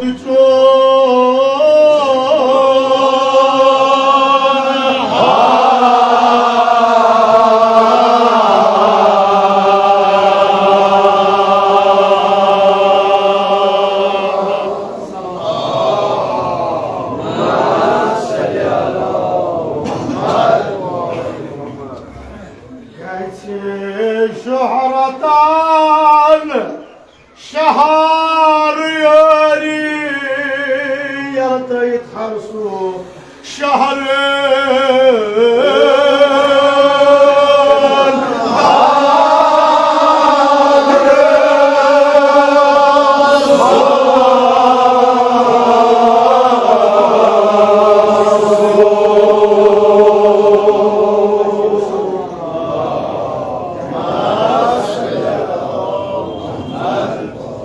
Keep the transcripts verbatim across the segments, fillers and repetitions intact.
گژھِ شہرتن شہر یٲری، یلہٕ ترٲیِتھ ہر سُہ شہر۔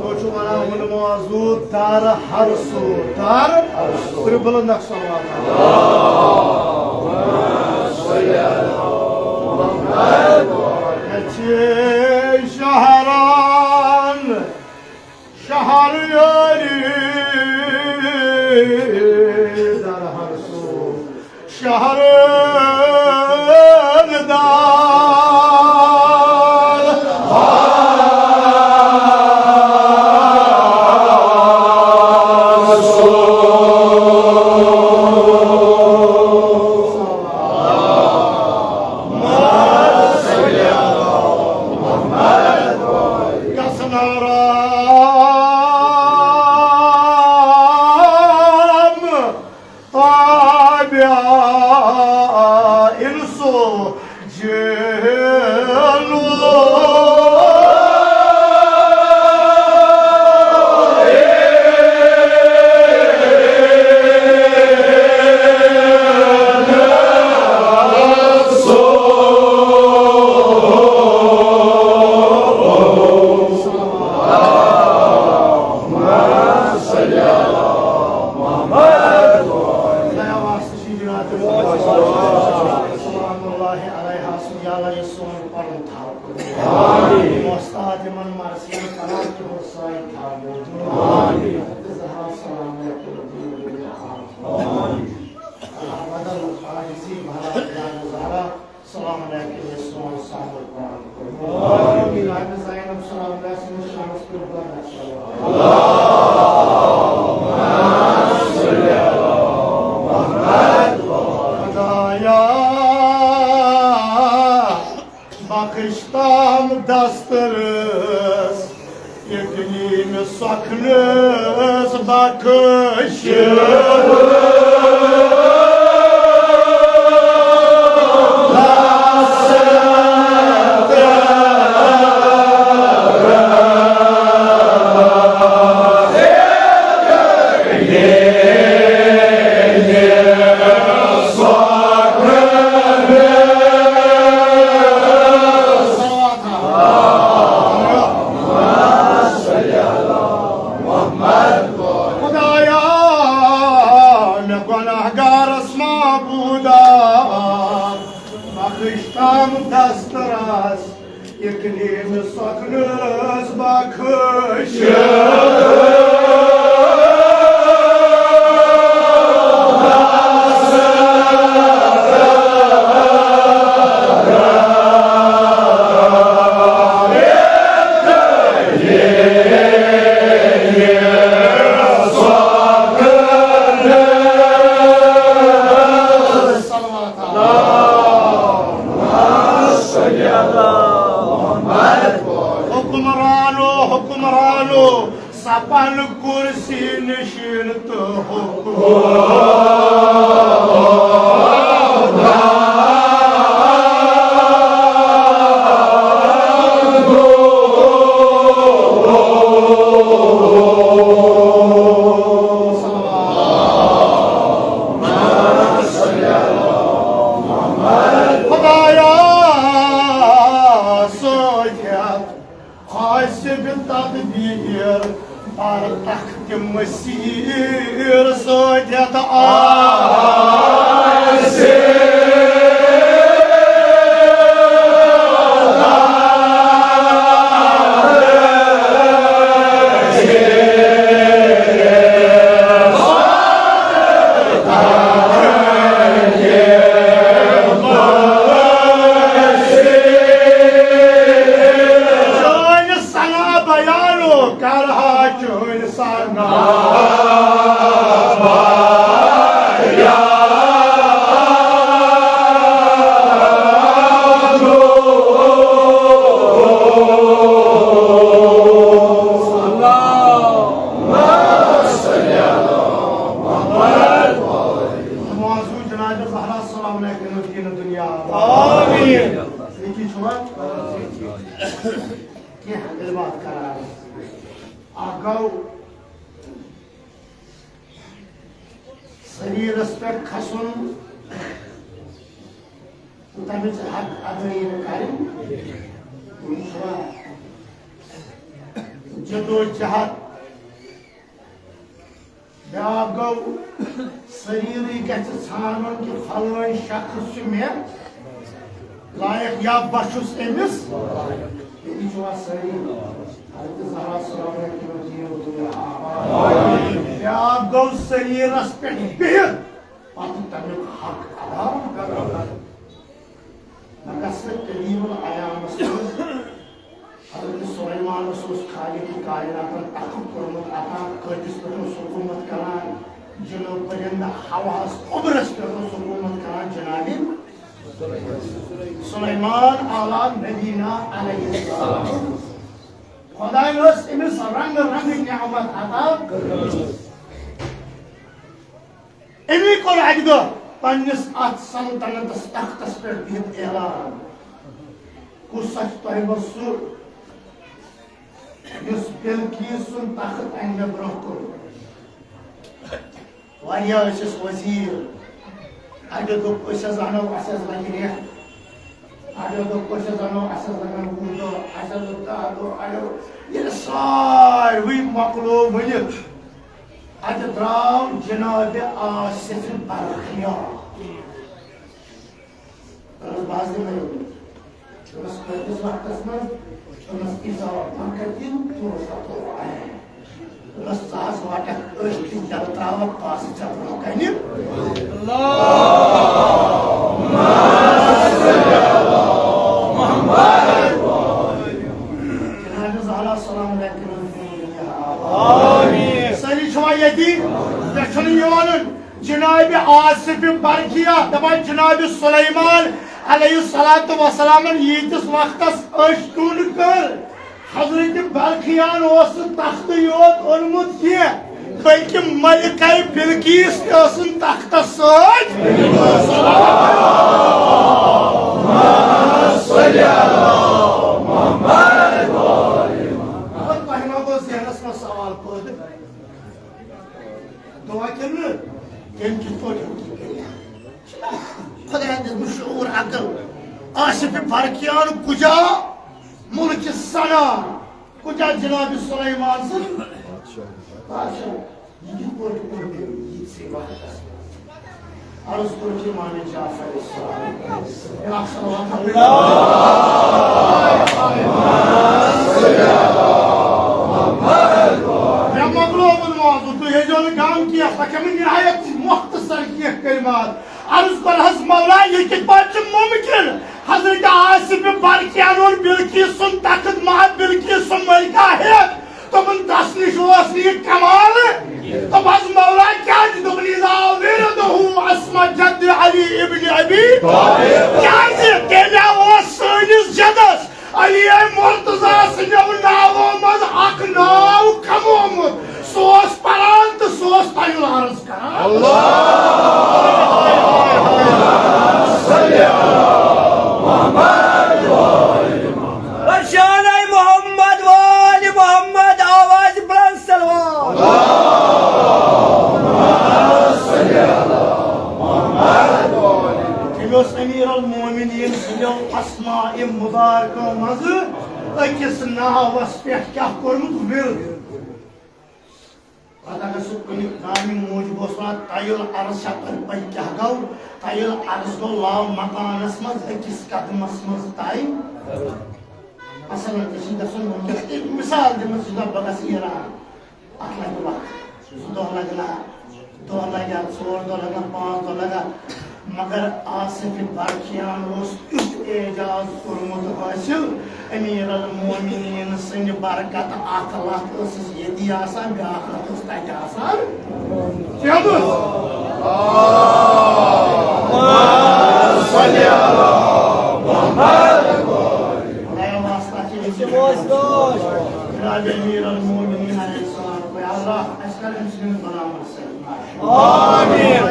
تُہۍ چھِو وَنان وُنہِ موضوٗع دَر ہر سُہ، دَر ہر سُہ۔ کٔرِو بُلند اکھ صلوات۔ اَسہِ چھِ شہران شہر یٲری دَر ہر سُہ۔ شہر دار گژھن آرام تابع انس و جن۔ سلام اللہ علیہ سُنٛد یا اللہ یہِ سون پَرُن تھاو۔ آمین۔ وۄستاد یِمَن مرثیَن پناہ کہِ ہُر سایہِ تھاو۔ آمین۔ زہرا سلام علیکم۔ آمین۔ بدل عاجزی بھرا جان زہرا۔ سلام علیکم، یہ سون سامر قرآن۔ آمین۔ جان زینب سلام علیکم، شمس قربان۔ خدایا، بخش تام دسترس، یتیمِ سۄکھنَس بخش۔ خدایا، مےٚ گۄناہگارس معبوٗدا، بخش تام دسترس، یتیمِ سۄکھنَس بخش۔ حکمرانو، حکمرانو، سپن کرسی نشین تو حکم۔ خدایا، سوچ ہیتھ آسہِ بہِ تدبیر، بر تخت مسیر سوچ ہیتھ آسہِ۔ کرہا چٲنۍ ثنا۔ معزو جناب زہرا سلام علیکم دین دنیا۔ آمین۔ ییٚتی چھُوا؟ کینٛہہ کلمات کران۔ اکھ گوٚو سریرس پٮ۪ٹھ کھسُن تہٕ تمِچ حق ادٲیی نہٕ کرٕنۍ۔ یہِ چھُوا جدوجہد؟ بیٛاکھ گوٚو، سریٖرٕے گژھِ ژھانٛڈُن کہِ فلٲنۍ شخص چھُ مےٚ لایق یا بہٕ چھُس أمِس۔ ییٚتی چھِوا سٲری؟ حضرت زہرا سلام علیکم جی، بیٛاکھ گوٚو سریٖرس پٮ۪ٹھ بِہِتھ پتہٕ تمیُک حق ادا کرُن۔ مگر سُہ قدیم الایامس منٛز حضرت سلیمانس اوس خالق کائناتن تخت کوٚرمُت عطا، قٲدِس پٮ۪ٹھ اوس حکوٗمت کران، جنو پرندہ ہوہس اوٚبرس پٮ۪ٹھ اوس حکوٗمت کران جناب سلیمان علی نبینا علیہ السلام۔ خدایہِ ٲس أمِس رنگ رنگ نعمت عطا کٔرمٕژ۔ أمی کوٚر اَکہِ دۄہ پننِس اَتھ سلطنتس تختس پٮ۪ٹھ بِہِتھ اعلان، کُس سا چھُ تۄہہِ منٛز سُہ یُس بلقیس سُنٛد تخت اَنہِ مےٚ برٛونٛہہ کُن؟ واریاہ ٲسِس وزیٖر، اَڑیو دوٚپ أسۍ حظ اَنو، اَسہِ حظ لَگہِ رٮ۪تھ۔ اَڑیو دوٚپ، أسۍ حظ اَنو، اَسہِ حظ لَگَن وُہ دۄہ، اَسہِ حظ دوٚپ، دَہ دۄہ، اَڑیو۔ ییٚلہِ ساروٕے مۄکلو ؤنِتھ، اَتہِ درٛاو جناب آصف برخیا۔ اَہَن حظ، بہٕ حظ دِمَے یوٚرُے۔ دوٚپمَس، کۭتِس وقتَس منٛز؟ دوٚپمَس، اِذا وقتٍ تُرفعُ العین۔ دوٚپمَس، ژٕ حظ وَٹَکھ أتھۍ تہٕ یَلہٕ ترٛاوَکھ پاسہٕ ژےٚ برٛونٛہہ کَنہِ۔ جناب زہرا سلام علیکم۔ سٲری چھِوا ییٚتی؟ مےٚ چھُنہٕ یہِ وَنُن۔ جناب آصف برخیا دپان، جناب سلیمان علیہ الصلوۃ والسلامن ییٖتِس وقتس أچھ ٹُنڈ کٔر، حضرت برخیان اوس نہٕ تختہٕ یوت اوٚنمُت کینٛہہ، بلکہ ملکہ بلقیس تہِ ٲسٕن تختس سۭتۍ۔ اور تۄہہِ ما گوٚو ذہنس منٛز سوال پٲدٕ؟ دعا کِنہٕ نہٕ؟ تٔمۍ کِتھ پٲٹھۍ ہیوٚک یہِ کٔرِتھ؟ خدایَن دیُتمُت شعوٗر، عقل۔ آصف برخیان کجا ملک ثنا، کجا جناب سلیمان سٕنٛز بادشاہ۔ یہِ کِتھ پٲٹھۍ کوٚر تٔمۍ ییٖتسٕے وقتَس منٛز؟ عرض کوٚر جی امام جعفر صادق۔ مےٚ مۄکلووُن وعظ، تُہۍ ہیٚزیو نہٕ غم کینٛہہ، بہٕ کھٮ۪مہٕ نہایت مۄختصر کینٛہہ کلمات۔ عرض کوٚر حض مولا، یہِ کِتھ پٲٹھۍ چھُ مُمکِن؟ حضرت آصف برخیان اوٚن بلقیس سُنٛد تخت، ماں بلقیس سُنٛد ملکہ ہٮ۪تھ۔ دوٚپُن، تس نِش اوس نہٕ یہِ کمال۔ دوٚپہس، مولا، کیٛازِ؟ دوٚپُن، اذا ولده اسم جد علی ابن ابی۔ کیٛازِ؟ تیٚلہِ اوس سٲنِس جدس علی مرتضیٰ سٕنٛدیو ناوو منٛز اکھ ناو کمومُت۔ سُہ اوس پران تہٕ سُہ اوس تۄہہِ عرض کران۔ ارشادے محمد وآل محمد، آواز بلند صلوات۔ تٔمۍ اوس امیر المومنین سٕنٛدیو اسماء مبارکو منٛزٕ أکِس ناوس پٮ۪ٹھ کیٛاہ کوٚرمُت؟ ورد۔ پتہٕ اگر سُہ کُنہِ کامہِ موٗجوٗب اوس وَنان، طی العرض چھا تۄہہِ پَے کیٛاہ گوٚو؟ طی العرض گوٚو لاو مکانَس منٛز أکِس قدمَس منٛز طے۔ مثلاً، ژےٚ چھُے گژھُن وٕنکیٚس، تہِ مثال دِمہٕ، ژٕ چھُکھ دَپان، بہٕ گژھٕ ایران، اَتھ لَگہِ وقت، زٕ دۄہ لَگنا، دۄہ لَگن، ژور دۄہ لَگن، پانٛژھ دۄہ لَگن۔ مگر آصف برقیان اوس یُتھ اعجاز کوٚرمُت حٲصِل، امیر المومنین سٕنٛدِ برکت اکھ لتھ ٲسٕس ییٚتی آسان، بیٛاکھ لتھ ٲس تتہِ آسان۔ کیٛاہ گوٚو؟ خدایا واسطہ چھِ أسۍ جناب امیر المومنین علیہ السلام، یا اللہ، اَسہِ کر أمۍ سٕنٛدٮ۪ن غلامن سۭتۍ۔ آمین۔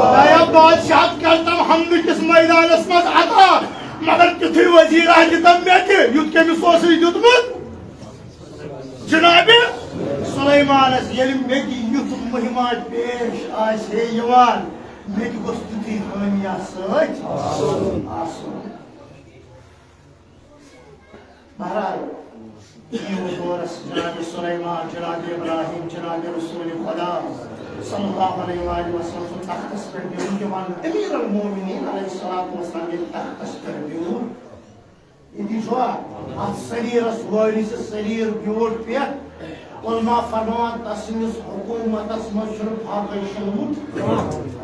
خدایا، بادشاہت کرتم حمدٕ کِس مٲدانس منٛز عطا، مگر تیُتھُے وزیرا دِتم مےٚ تہِ، یُتھ کٔمِس اوسُے دیُتمُت؟ جناب سلیمانس۔ ییٚلہِ مےٚ تہِ یُتھ مہمان پیش آسہِ ہے یِوان، مےٚ تہِ گوٚژھ تیُتھُے حٲمیا سۭتۍ آسُن۔ بہرحال، یِمو دورس جناب سلیمان، جناب ابراہیم، جناب رسول خدا صلی اللہ علیہ وآلہ وسلم سُنٛد تختس پٮ۪ٹھ بِہُن تہِ ونُن۔ امیر المومنین علیہ الصلوۃ والسلام ییٚلہِ تختس پٮ۪ٹھ بیوٗٹھ، ییٚتی چھُوا؟ اتھ سریرس وٲرِث سریر بیوٗٹھ پٮ۪ٹھ۔ علماء فرماوان، تسٕنٛدِس حکومتس منٛز چھُنہٕ فاقے شوٗبمُت۔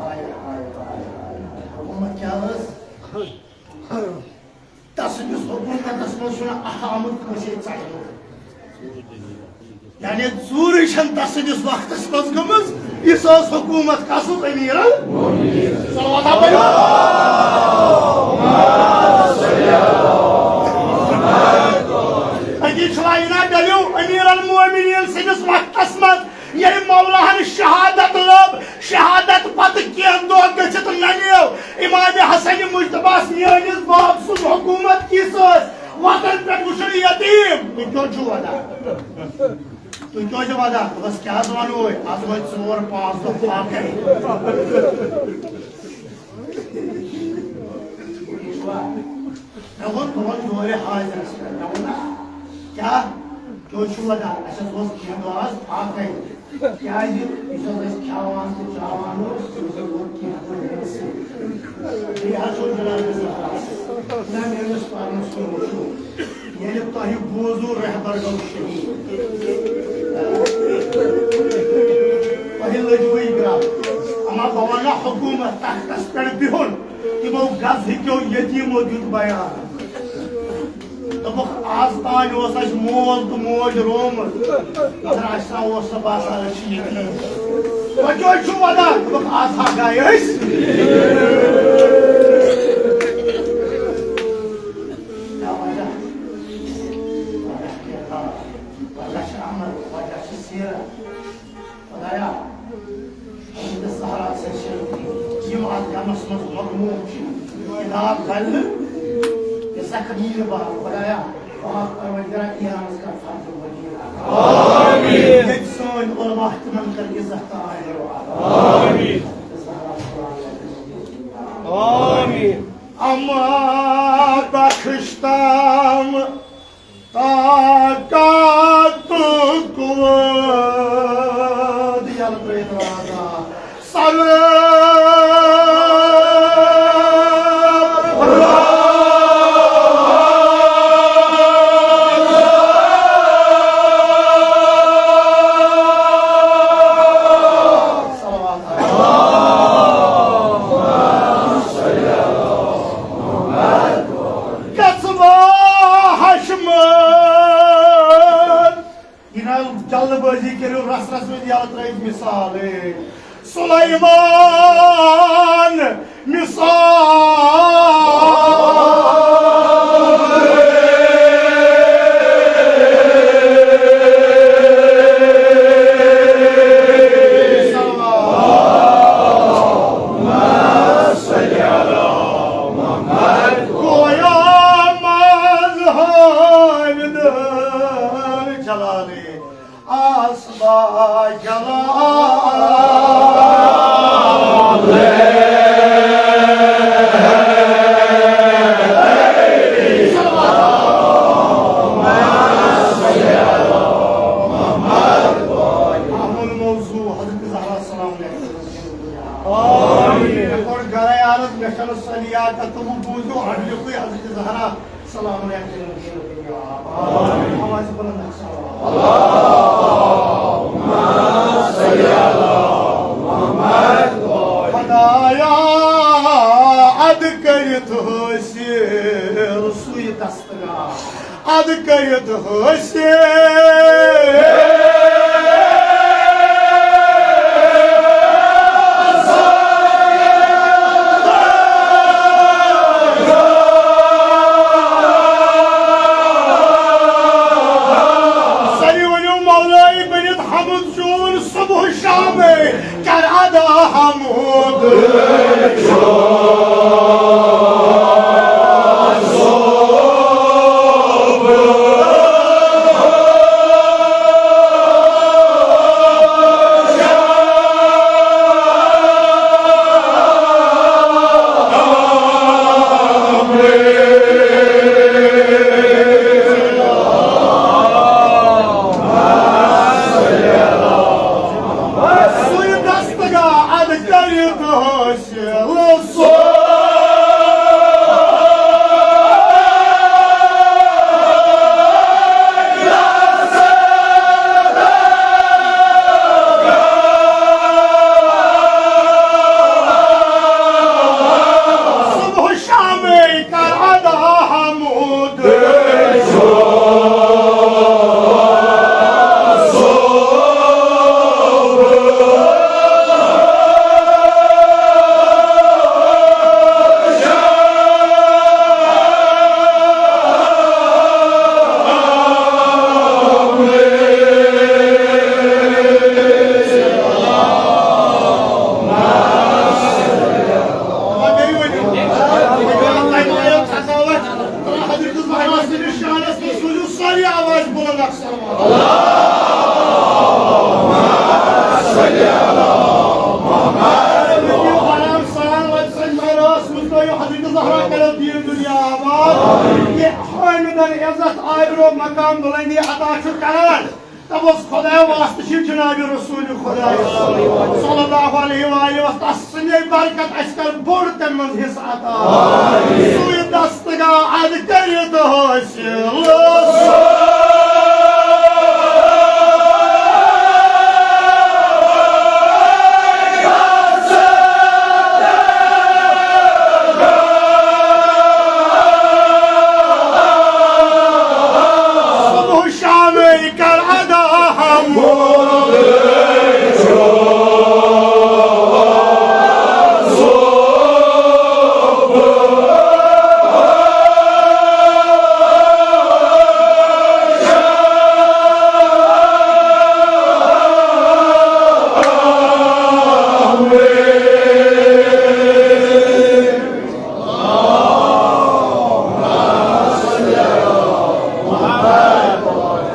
ہاے، ہاے، ہاے، ہاے۔ حکومت کیٛاہ ٲس؟ تسٕنٛدِس حکوٗمتس منٛز چھُنہٕ اکھ آمُت کٲنٛسے ژٹنہٕ۔ یعنی ژوٗرٕے چھَنہٕ تسٕنٛدِس وقتس منٛز گٔمٕژ۔ یہِ سۄ ٲس حکوٗمت کسُن؟ امیٖرن۔ صلوات ہا پٔرِو۔ أتی چھُ وَنان، دٔپِو، امیر المومنین سٕنٛدِس وقتس منٛز ییٚلہِ مولاہن شہادت لٔب، شہادت پتہٕ کینٛہہ دۄہ گٔژھِتھ ننیو امام حسن مجتبیٰ ہس میٲنِس باب سٕنٛز حکوٗمت کِژھ ٲس۔ وطن پٮ۪ٹھ وٕچھُن یتیٖم، تُہۍ کیٛاہ چھِو ودان؟ تُہۍ کیٛاہ چھِو ودان؟ دوٚپمس، کیٛاہ حظ ونو أسۍ؟ از وٲتۍ ژور پانٛژھ دۄہ فاقے۔ مےٚ ووٚن، بہٕ وَنہٕ یورٕ حاضرس پٮ۪ٹھ۔ مےٚ ووٚن، کیٛاہ؟ تُہۍ چھِو وَنان، اَسہِ حظ اوس کینٛہہ دۄہ آز فاقے۔ کیٛازِ؟ یُس حظ أسۍ کھٮ۪وان تہٕ چٮ۪وان اوس، سُہ حظ ووت کینٛہہ دۄہ برٛونٛہہ۔ بیٚیہِ حظ چھُ جناب نثار، نہ میٲنِس پرنَس کُن وٕچھِو۔ ییٚلہِ تۄہہِ بوٗزوُ رہبر گوٚو شہیٖد، تۄہہِ لٔجوٕے گرٛکھ۔ اما بہٕ وَنہٕ حکوٗمت تختس پٮ۪ٹھ بِہُن، تِمو غزہٕ کیو یتیٖمو دیُت بیان۔ دوٚپُکھ، از تام اوس اَسہِ مول تہٕ موج رومُت، مگر اَسہِ نہ اوس نہٕ باسان أسۍ چھِ یتیٖم۔ وۄنۍ کیٛاہ چھُو ونان؟ دوٚپُکھ، از ہا گٔے أسۍ۔ کیٛاہ وجہ؟ وجہ کیٛاہ؟ وجہ چھِ عمل، وجہ چھِ سیرت۔ خدایا، حضرت زہرا سٕنٛز شریٖفی، یِم اَتھ غمس منٛز مغموم چھِ، کتاب گلنہٕ، یہِ زخمی نہٕ بہر۔ خدایا، پاک پروردگارا، ایرانس کر فرض وزیر۔ آمین۔ ییٚتہِ سٲنۍ علماء، تِمن کر عزت تہٕ آبرو۔ آمین۔ آمین۔ اما بخشتم طاقتُک وعد یلہٕ ترٛٲیِتھ وعدہ۔ سلام۔ صلوات۔ گژھوا ہشمن۔ یہِ نہ جلد بٲزی کٔرِو، رس رس منٛز یلہٕ ترٲیِتھ مثالے۔ سلیمان مثال۔ گویا منٛز ہٲوِتھ جلالے۔ آس با جلال۔ اہم الموضوع حضرت زہرا سلام علیہا۔ آمین۔ مےٚ کوٚر گرے عرض، مےٚ چھنہٕ سۄ لیاقت تہٕ وۄنۍ بوٗزِو، اَڈٕ لیوٚکھُے حضرت زہرا سلام علیہا۔ آواز بلند۔ کٔرِتھ حٲصِل سُے دستگاہ، اَدٕ کٔرِتھ حٲصِل۔ سٲری ؤنِو، مولٲیی بٔنِتھ حمد چون صبح شامے کر ادا حمد۔ سُے دستگاہ اَدٕ کٔرِتھ حٲصِل سُہ۔ صبح شامے کر ادا حمد۔ حضرت زہرا سٕنٛدِس شانس منٛز سوٗزِو سٲری آواز بُلند اکھ صلوات۔ آرام سان وۄنۍ سٲنۍ مہراز وٕچھنٲیِو حضرت زہرا کٔرِو دیٖن دُنیا آباد۔ یہِ حٲمِدن عزت آبرو مقام بُلندی عطا چھُ کران۔ تَوَس خۄداے واسطہٕ چھِ جناب رسول خۄداے صلی اللہ علیہ وآلہ وسلم۔ تَس سٕنٛدے برکت اَسہِ کر بوٚڑ تَمہِ منٛز حصہٕ عطا۔ سُے دستگاہ اَدٕ کٔرِتھ حٲصِل۔ صبح شامے کر ادا حمد۔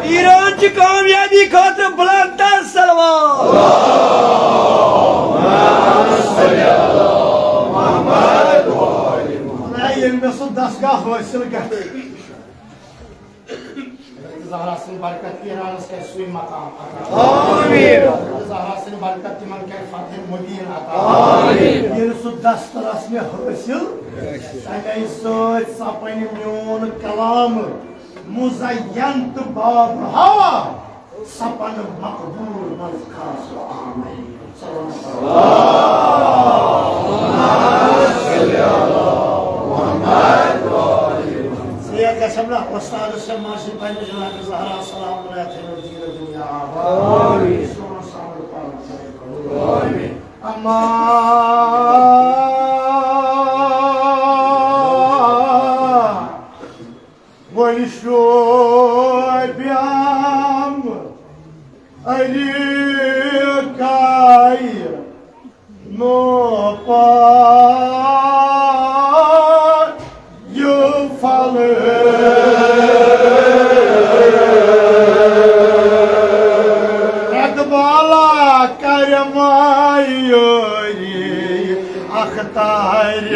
ایران چہِ کامیابی خٲطرٕ بُلند تر صلوات۔ خۄدایا، ییٚلہِ مےٚ سُہ دستگاہ حٲصِل گژھِ، زہرا سٕنٛدِ برکت ایرانس کرِ سُے مقام عطا۔ آمین۔ زہرا سٕنٛدِ برکت تِمن کرِ فتح مبین عطا۔ آمین۔ ییٚلہِ سُہ دسترس مےٚ حٲصِل، تَمے سۭتۍ سپنہِ میون کلام مزین تہٕ باب ہوا سپن مقبول منٛز خاص و عام۔ سید گژھم نا استاد سے ماشی پنجاب جناب زہرا سلام علیہ تھے دین دنیا آباد۔ آمین۔ سون صبر پاک کرے۔ آمین۔ اما وۄنۍ شوپیم علی کاے نو پا یہِ پھل۔ رٮ۪تہٕ بالا کرِ مایٲری اختارِ۔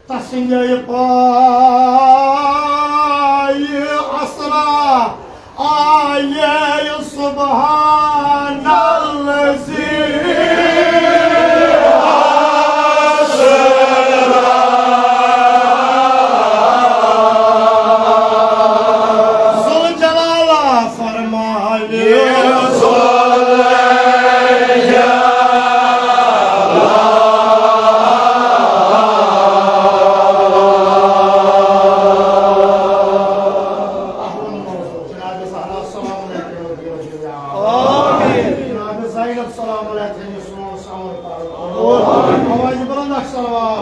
تسندِ پایہِ اثرا آیے سبحان الذی ذوالجلال فرمانے۔ جناب زہرا سلام علیکم۔ آمین۔ جناب زینب سلام علیکم۔ آواز بلند اکھ صلوات۔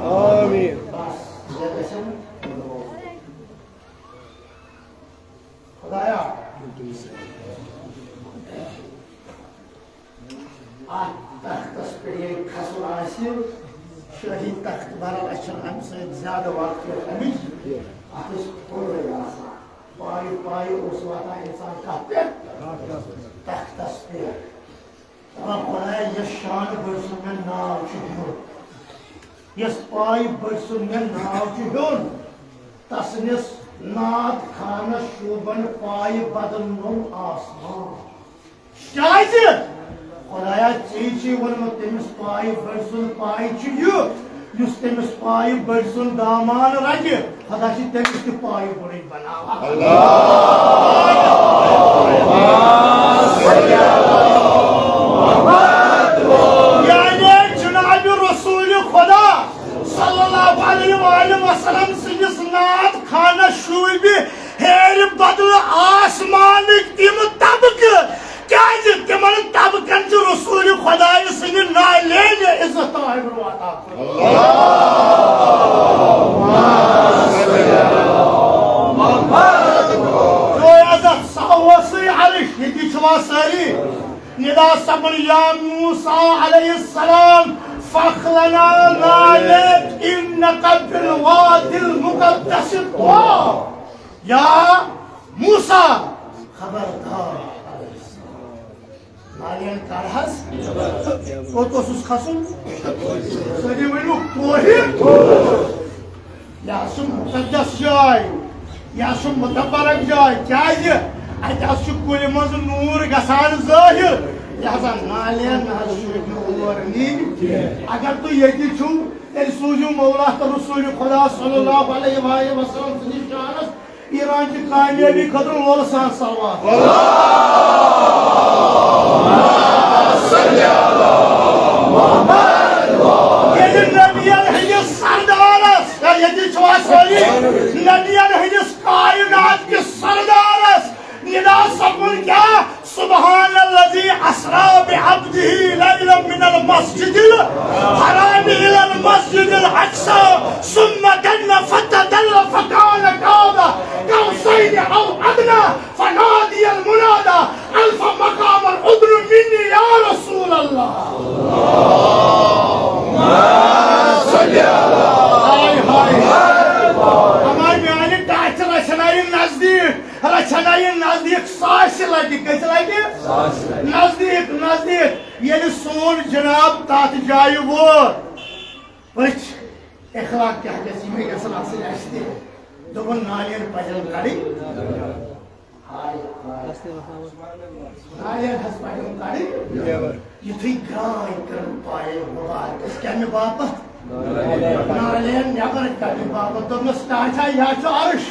آمین۔ خدایا، اتھ تختس پٮ۪ٹھ ییٚلہِ کھسُن آسہِ، شٲہی تخت برن، اسہِ چھنہٕ امہِ سۭتۍ زیادٕ واقفیت امِچ۔ اتھ ٲسۍ پھُلرٕے آسان۔ پایہِ پایہِ اوس واتان انسان کتھ پٮ۪ٹھ؟ تختس پٮ۪ٹھ۔ دپان، خدایا، یۄس شانہٕ بٔڑ سُنٛد مےٚ ناو چھُ ہیوٚن، یۄس پایہِ بٔڑ سُنٛد مےٚ ناو چھُ ہیوٚن، تسٕنٛدِس نعت خانس شوٗبن پایہِ بدل نوٚو آسمان۔ کیازِ؟ خدایا، ژےٚ چھُے ووٚنمُت، تٔمِس پایہِ بٔڑۍ سُنٛد پایہِ چھُ یہِ، یُس تٔمِس پایہِ بٔڑۍ سُنٛد دامان رٹہِ، خدا چھُ تٔمِس تہِ پایہِ بٔڑٕے بناوان۔ یعنی جناب رسول خدا صلی اللہ علیہ وآلہ وسلم سٕنٛدِس نعت خانس شوٗبہِ ہیرِ بدلہٕ آسمانٕکۍ تِم طبقہٕ، کیازِ تِمن طبقن چھُ رسول خدایہِ سٕنٛدِ نالینہِ عزت تہٕ آبرو عطا کوٚرمُت۔ جو عزت سا اوسُے عرش، ییٚتی چھِوا سٲری؟ ندا سپُد یا موسیٰ علیہ السلام، فاخلع نعلیک انک بالوادی المقدس طویٰ۔ یا موسیٰ، خبردار، نالین کڑ حظ۔ کوٚت اوسُس کھسُن؟ سٲری ؤنِو، کوہہِ۔ یہِ حظ چھُ مُقدس جاے، یہِ حظ چھُ مُتبرک جاے۔ کیازِ؟ اَتہِ حظ چھُ کُلہِ منٛز نوٗر گژھان ظٲہِر۔ لہذا نالین نہ حظ چھُ نہٕ اور نِنۍ۔ اگر تُہۍ ییٚتی چھِو، تیٚلہِ سوٗزِو مولا تہٕ رسول خدا صلی اللہ علیہ وآلہ وسلم سٕنٛدِس شانس ایران چہِ کامیٲبی خٲطرٕ لولہٕ سان صلوات۔ ییٚلہِ نبیَن ہٕنٛدِس سردارس، یا ییٚتی چھِوا سٲری، نبیَن ہٕنٛدِس کائنات کِس سردارس ندا سپُد کیٛاہ؟ سبحان الذی اسریٰ بعبدہ لیلاً من المسجد الحرام الی المسجد الاقصی ثم دنا فتدلی فکان قاب قوسین او ادنی فنادی المنادی الف مقام ادن منی یا رسول اللہ۔ ہائے، ہائے۔ ہمارے میانہِ ٹاچہِ رچھنایہِ نزدیٖک۔ رچھنایہِ نزدیٖک ساسہِ لٹہِ۔ کٔژِ لٹہِ؟ ساسہِ لٹہِ۔ نزدیٖک، نزدیٖک۔ ییٚلہِ سون جناب تتھ جایہِ ووت، وٕچھ، اخلاق کیٛاہ گژھِ، یِمے گژھن آسٕنۍ اَسہِ تہِ۔ دوٚپُن، نالین پزن کڑٕنۍ۔ ہاے، ہاے۔ نالین حظ پزن کڑٕنۍ۔ یُتھُے گرٛاے کٔرٕن پایل مُبارکس کمہِ باپتھ؟ نالین نٮ۪بر کڑنہٕ باپتھ۔ دوٚپنس، ٹاٹھا، یا چھُ عرش۔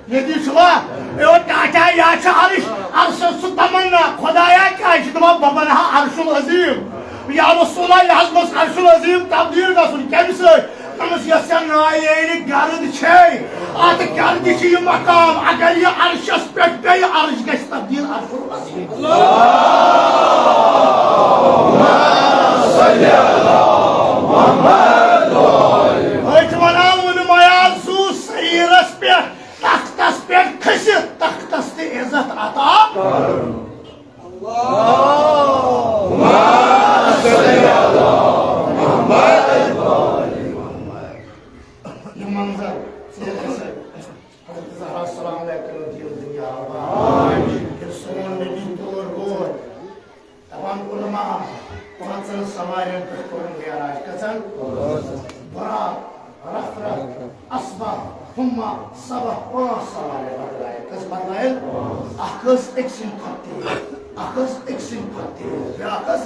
ییٚتی چھُوا؟ اے او ٹاٹھا، یا چھُ عرش۔ عرشس چھُ تمنا، خدایا کیٛاہ چھُ دپان، بہٕ بنہٕ ہا عرش العظیم۔ یا رسول اللہ، یہِ حظ گوٚژھ عرش العظیم تبدیل گژھُن۔ کمہِ سۭتۍ؟ دوٚپنس، یۄس ژےٚ نالینہِ گرد چھے، اتھ گردِ چھُ یہِ مقام۔ اگر یہِ عرشس پٮ۪ٹھ پیٚیہِ، عرش گژھِ تبدیل عرش العظیم۔ أتھۍ وَنان ووٚن مےٚ آز سُہ سریٖرَس پٮ۪ٹھ تختَس پٮ۪ٹھ کھٔسِتھ تختَس تہِ عزت عطا کرُن۔ یہِ منظر ژٕ ییٚلہِ حضرت زہرا سلام علیہا کٔرِو دِیِو دُنیا آباد۔ ییٚلہِ سون نبی تور ووت، دَپان علماء، پانٛژن سوارٮ۪ن پٮ۪ٹھ کوٚرُن معراج۔ کٔژن؟ براق، رفرف، اصبغ، حمہ، سبع، پانٛژھ سوارِ بدلایہِ۔ کٔژ بدلایہِ؟ اکھ ٲس أکۍ سٕنٛدِ کھۄتہٕ تیز، اکھ ٲس أکۍ سٕنٛدِ کھۄتہٕ تیز، بیٛاکھ ٲس۔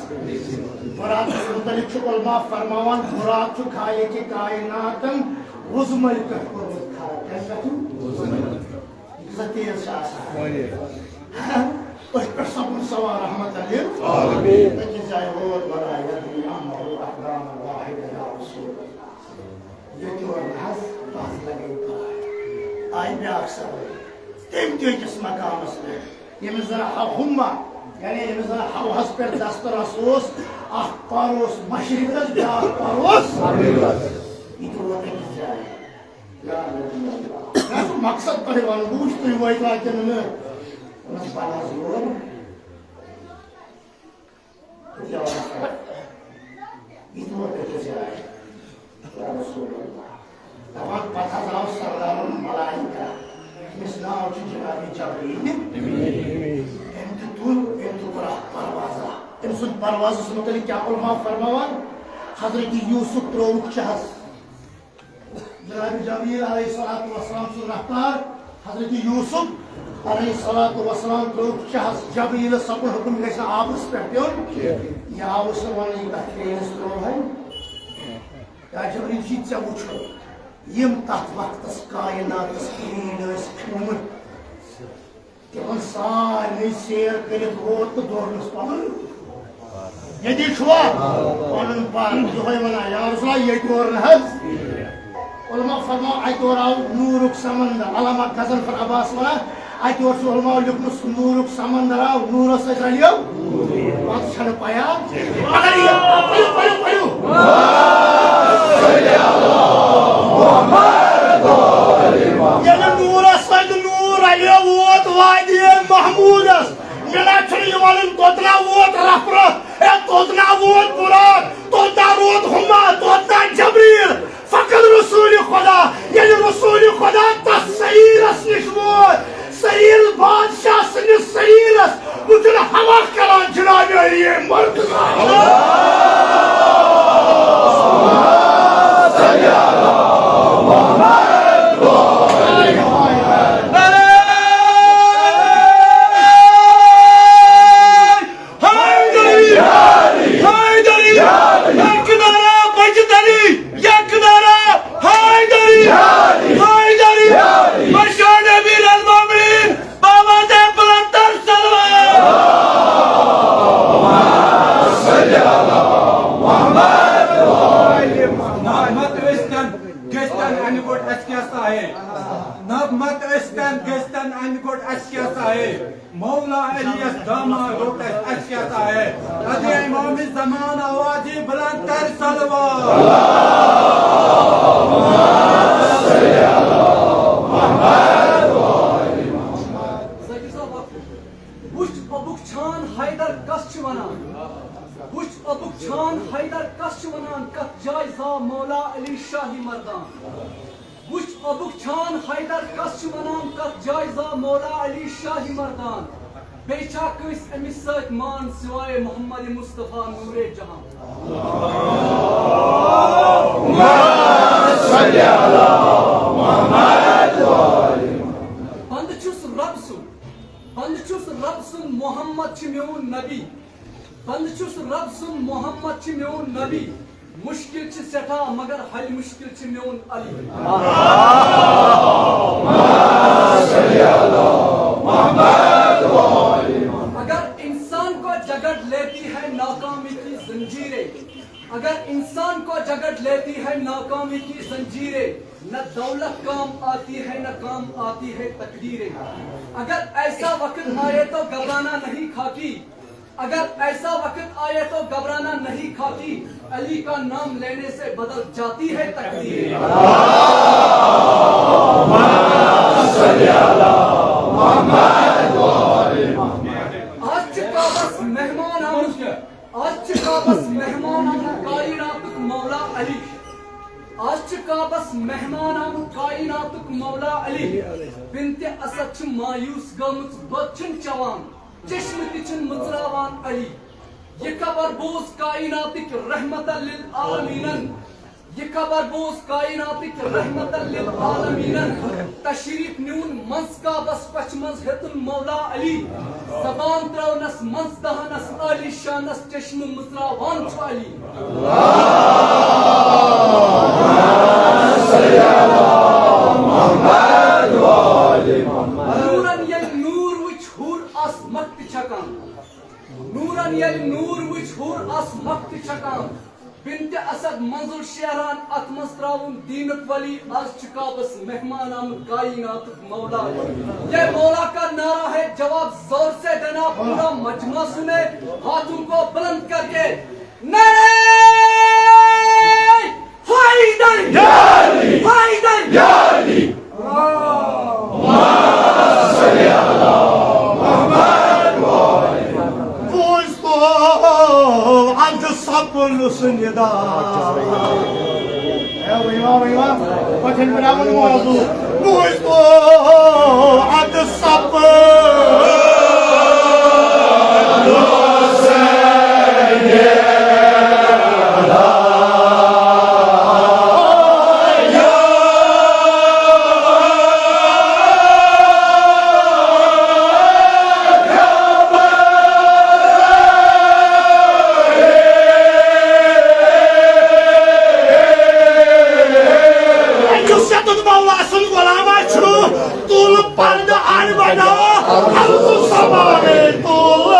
براقس مُتعلِق چھُ علماء فرماوان، براق چھُ خالقِ کائناتن وُزمٕلۍ پٮ۪ٹھ کوٚرمُت کھڑا۔ کیٛاہ چھُ؟ یہِ کۭژاہ تیز چھِ آسان۔ أتھۍ پٮ۪ٹھ سپُد سوار رحمت للعالمین۔ أکِس جایہِ ووت ولا یدری امہ اقدام واحد یا رسول اللہ۔ ییٚتہِ ووت نہ حظ، تَس لگے پاے۔ آیہِ بیٛاکھ سوٲرۍ۔ تٔمۍ تہِ أکِس مقامس پٮ۪ٹھ۔ ییٚمِس زن ہو-، ہُمہ، یعنی ییٚمِس زن ہوہس پٮ۪ٹھ دسترس اوس، اکھ پر اوس مشرقس، بیٛاکھ پر اوس۔ یہِ تہِ ووت أکِس جایہِ۔ مےٚ چھُ مقصد تۄہہِ وَنُن، بہٕ وٕچھٕ تُہۍ وٲتوا کِنہٕ نہٕ۔ دوٚپمَس، بَلہٕ حظ یور۔ تہٕ کیٛاہ وَنَس پَتہٕ؟ یہِ تہِ ووت أکِس جایہِ۔ یا رسول اللہ۔ دَپان، پَتہٕ حظ آو سردارُن ملائکہ، ییٚمِس ناو چھُ جناب جبریٖل۔ أمۍ تہِ تُل، أمۍ تہِ کوٚر اَکھ پروازہ۔ أمۍ سُنٛد پروازَس مُتعلِق کیٛاہ علماء فرماوان؟ حضرت یوسف ترٛووُکھ چاہَس۔ جناب جبریل علیہ الصلوۃ والسلام سُنٛد رفتار، حضرت یوسف علیہ الصلوۃ والسلام ترٛووُکھ چاہَس۔ جبریلَس سَپُد حُکُم، یہِ گژھِ نہٕ آبَس پٮ۪ٹھ پیوٚن۔ یہِ آو سُہ وَننہٕ، یہِ کَتھ ترٛیٚیِس ترٛووہَن۔ یا جبریل جی، ژےٚ وٕچھُن، یِم تَتھ وقتَس کائناتَس کِہیٖنۍ ٲسۍ کھیوٚمُت۔ تِمن سارنٕے سیر کٔرِتھ ووت تہٕ دوٚرنس پنُن۔ ییٚتی چھُوا پنُن پان یِہوٚے ونان، یا رسول اللہ، ییٚتہِ اور نہٕ حظ۔ علماء فرماو، اتہِ اور آو نوٗرُک سمندر، علامہ غضنفر عباس ونان، اتہِ اور چھُ علماء لیوٗکھمُت، سُہ نوٗرُک سمندر آو، نوٗرس سۭتۍ رلیو۔ پتہٕ چھنہٕ پیا۔ اگر یہِ پٔرِو، پٔرِو، پٔرِو۔ ییٚلہِ نوٗرس سۭتۍ نوٗر رلیو، ووت وادی محمودس۔ مےٚ نہ چھُنہٕ یہِ وَنُن، توٚتنا ووت رفرف، ہے، توٚتنا ووت براق، توٚتنا ووت ہُما، توٚتنا جبریٖل۔ فقط رسول خدا، ییٚلہِ رسول خدا تَتھ سریٖرَس نِش ووت، سریٖر بادشاہ سٕنٛدِس سریٖرَس، وٕچھُن ہوا کران جناب علی مرتضیٰ۔ حیدری! حیدری! یک نعرہ بجدری! یک نعرہ حیدری! حیدری! مشان امیر المومنین! بابا دے بلندر صلوات! نعمت ٲسۍتن، گٔژھۍتن اَنہِ گوٚٹ اَسہِ کیٛاہ سا ہے؟ نعمت ٲسۍتن، گٔژھۍتن اَنہِ گوٚٹ اَسہِ کیٛاہ سا ہے؟ مولا علی یس داما روٹس اچھا ہے۔ ادے امام زمان آوازی بلند تر صلوات۔ ذاکر صٲب، وٕچھ ابُک چھان حیدر کس چھِ ونان؟ وٕچھ ابُک چھان حیدر کس چھِ ونان؟ کتھ جایہِ زاو مولا علی شاہی مردان؟ وٕچھ ابُک چھان حیدر کس چھِ ونان؟ کتھ جایہِ زاو مولا علی شاہی مردان؟ بیٚیہِ چھا کٲنٛسہِ أمِس سۭتۍ مان سوائے محمد مصطفیٰ نورے جہان؟ بندٕ چھُس رب سُنٛد، بندٕ چھُس رب سُنٛد، محمد چھِ میون نبی۔ بندٕ چھُس رب سُنٛد، محمد چھِ میون نبی۔ مشکل چھِ سٮ۪ٹھاہ، مگر حل مشکل چھِ میون علی۔ اگر انسان کو جگڑ لیتی ہے ناکامی کی زنجیریں، اگر انسان کو جگڑ لیتی ہے ناکامی کی زنجیریں، نہ دولت کام آتی ہے، نہ کام آتی ہے تقدیریں۔ اگر ایسا وقت آئے تو گھبرانا نہیں خاکی، اگر ایسا وقت آئے تو گھبرانا نہیں خاکی، علی کا نام لینے سے بدل جاتی ہے تقدیریں۔ آج چھ کعبس مہمان آمت، آج چھ کعبس مہمان آمت کائناتک مولا علی۔ آز چھ کعبس مہمان آمت کائناتک مولا علی۔ بنت اسد چھ مایوس گٔمٕژ، دۄد چھُنہٕ چٮ۪وان، چشمہٕ تہِ چھُنہٕ مٕژراوان علی۔ یہِ خبر بوز کائناتٕکۍ رحمت للعالمینن۔ یہِ خبر بوز کائناتٕکۍ رحمت للعالمینن۔ تشریف نیون منٛز کعبس پچھ منٛز ہیوٚتُن مولا علی۔ زبان ترٲونس منٛز دہنس عالی شانس چشمہٕ مٕژراوان چھُ علی۔ نورن ییٚلہِ نور وٕچھ، حور آس مکھ تہِ چھکان۔ نورن ییٚلہِ نور وٕچھ، حور آس مکھ تہِ چھکان۔ بنت اسد منظر شیران، اتھ منٛز تراوُن دینک ولی۔ آز چھ کعبس مہمان آمت کائناتک مولا۔ یہ مولا کا نعرہ ہے، جواب زور سے دینا، پورا مجمع سنے، ہاتھوں کو بلند کر کے نعرہ حیدر! یا علی! حیدر! یا علی! بوٗزتو اَدٕ سپُن سُہ نِدا۔ اے، وۄنۍ وَن، وۄنۍ وَن۔ پٔتھِم پٮ۪ٹھ آو وۄنۍ موضوع۔ بوٗزتو اَدٕ سپُن۔ یُس یَتَتھ مولا سُنٛد غلام آسہِ، تُل پردٕ اَن بناو، السماوے تُل۔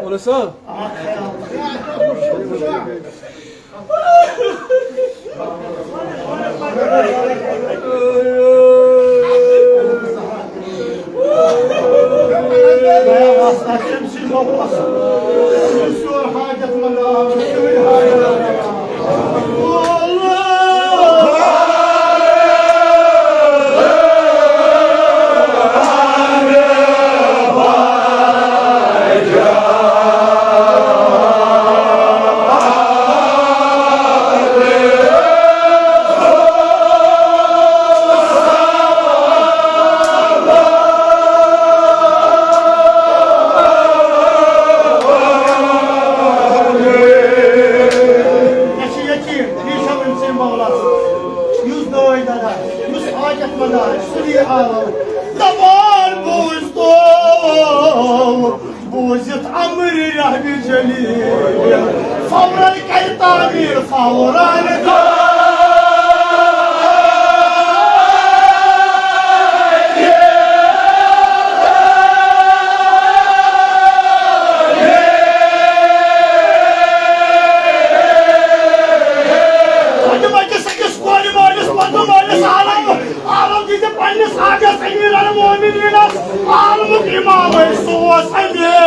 وَلہٕ سا۔ مےٚ چھُ یقیٖن، یہِ چھُ أمۍ سٕے مولس، یُس دٲے دَرا، یُس حاجت مَنٛد آسہِ، سُہ دِیہِ آلو۔ دَپان بوٗزتو، بوٗزِتھ اَمرِ رَحمِ جلیٖل، فوراً کَرِ تعمیٖر، فوراً۔ أکِس کورِ مٲلِس، پتہٕ مٲلِس عالم، عالم دِژ پننِس حاجس امیر المومنینس، عالمُک امام سُہ اوس امیر۔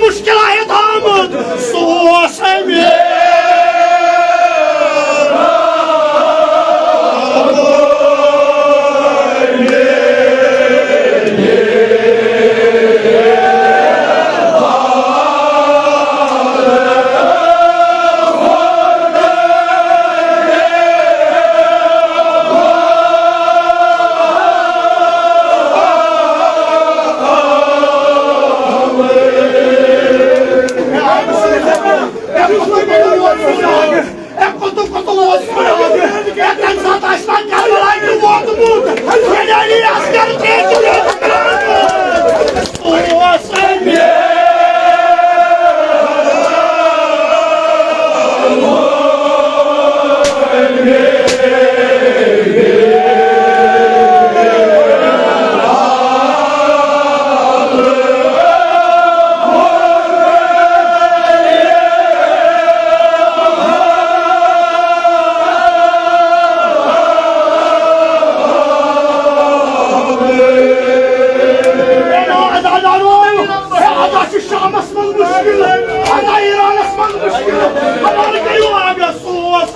مُشکِل آیت آمُت، سُہ اوس امیر۔ ہمارے کئی آگے سوس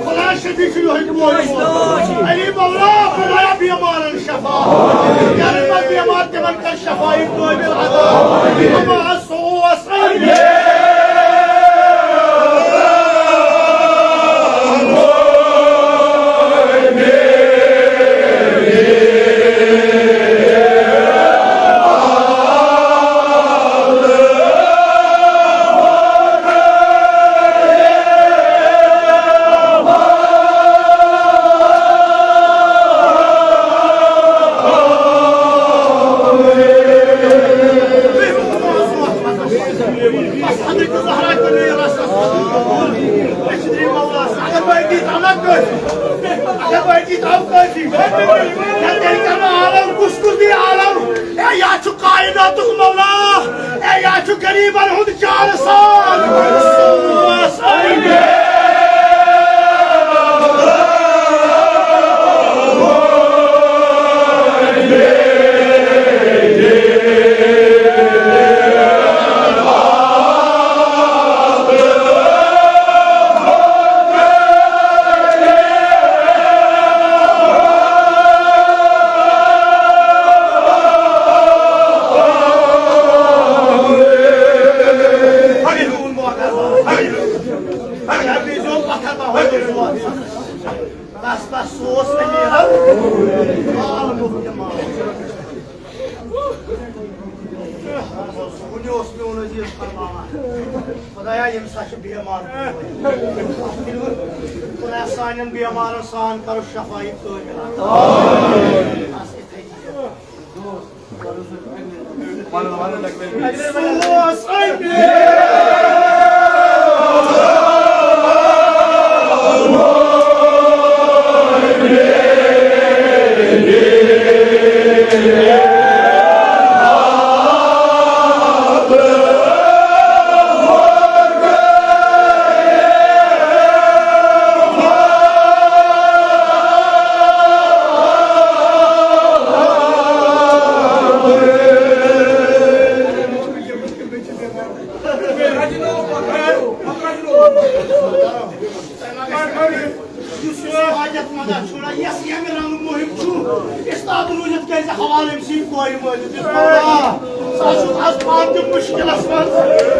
خدا شفیع چھُ یِہوٚے بوزمُت۔ علی مولا، خدایا، بیمارن شفا۔ یارن منٛز بیمار، تِمن کر شفایہِ کٲمل عطا۔ اما سُہ اوس اگر بہٕ أتی ترٛاوٕ نا کٲفی، اگر بہٕ أتی ترٛاوٕ کٲفی، یا تیٚلہِ کرٕ بہٕ عالم، کُس کُس دِیہِ عالم؟ اے، یا چھُ کائناتُک مولا، اے، یا چھُ غریبن ہُنٛد جان سان۔ بس، بس، سُہ اوس أمیٖرَن۔ مال مُفت مال۔ وُنہِ اوس میون عزیز فرماوان، خدایا، ییٚمہِ ساتہٕ چھُ بیمار گوٚمُت، خدایا، سانٮ۪ن بیمارن سان کرو شفایہِ کٲمِل عطا۔ بس، یِتھَے کٔنۍ۔ یُس یُس حاجت مند چھُ نا، یَس ییٚمہِ رنٛگہٕ مُہِم چھُ، استاد روٗزِتھ کیٛازِ حوالہٕ أمۍ سٕے کورِ مٲلِس دِژ مولا۔ سُہ حظ چھُ آز پانہٕ تہِ مُشکِلس منٛز،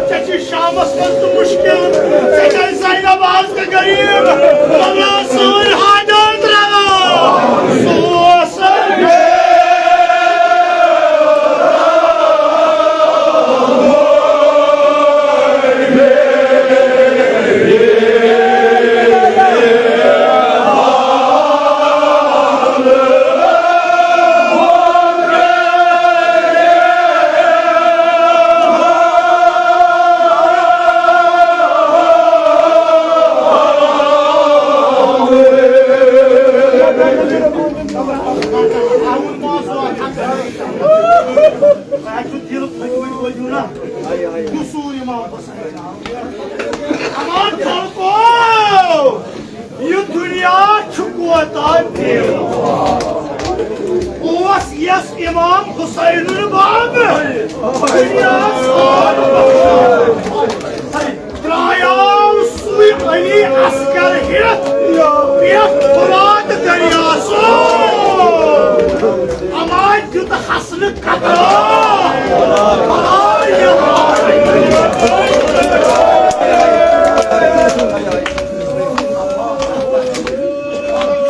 ژےٚ چھُے شامس منٛز تہِ مُشکِل، ژےٚ چھے زینب آز تہِ غریٖب۔ مولا سٲنۍ حاجت روا، سُہ اوس تۄہہِ چھُ دِل پھٔٹمٕتۍ ؤنِو نا، قصوٗر اِمام حسین۔ اَما خلقو، یہِ دُنیا چھُ کوتاہ بیوقوف۔ اوس یَس اِمام حسینُن باب دُنیا سان درٛایاو سُے علی اصغر ہٮ۪تھ پٮ۪ٹھ فرات دٔریاو۔ اما دیُت حسنہٕ قطرٕ۔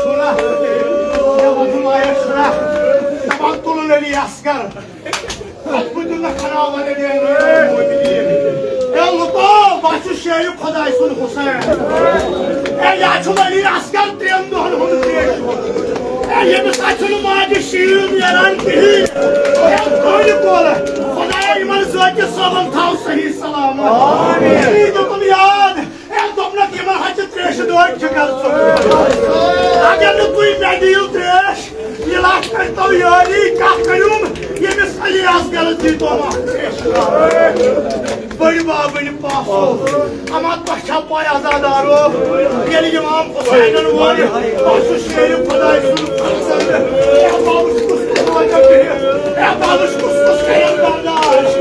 چھُنہ، مےٚ ووٚن لایق چھُنہ، دَپان تُلُن علی اصغر۔ اَتھ بہٕ دِمہٕ نہٕ کھناو وَنہِ دِنہٕ۔ اے لُکو، بہٕ چھُس شیرِ خۄداے سُنٛد حُسین۔ اے، یہِ ہا چھُ ولی اصغر ترٛٮ۪ن دۄہَن ہُنٛد پیش۔ اے، ییٚمِس اَتھِ چھُنہٕ ماجہِ شیٖن نیران کِہیٖنۍ۔ اے، کٲنہِ کول، خۄدایا، یِمَن تاکہِ صٲبن تھاو صحیح سلامت۔ آمین۔ یی دیُتُم یاد، ہے، دوٚپنکھ، یِمن ہا چھِ تریشہِ دٲدۍ چھِ گژھُن۔ اگر نہٕ تُہۍ مےٚ دِیِو تریش، یہِ لچھ کٔرۍتو یٲری، کتھ کٔرِو ییٚمِس علی اصغرس دیٖتو اکھ تریشہِ۔ بٔڑۍ بابٕنۍ پاسو، اما تۄہہِ چھا پاے عزادارو، ییٚلہِ امام حسینن ووٚن، بہٕ چھُس شیرِ خداے سُنٛد فرزند، ہے، بہٕ وٕچھ کُس کُس روزیو بِہِتھ، ہے، بہٕ وٕچھ کُس کُس کَرن برداش۔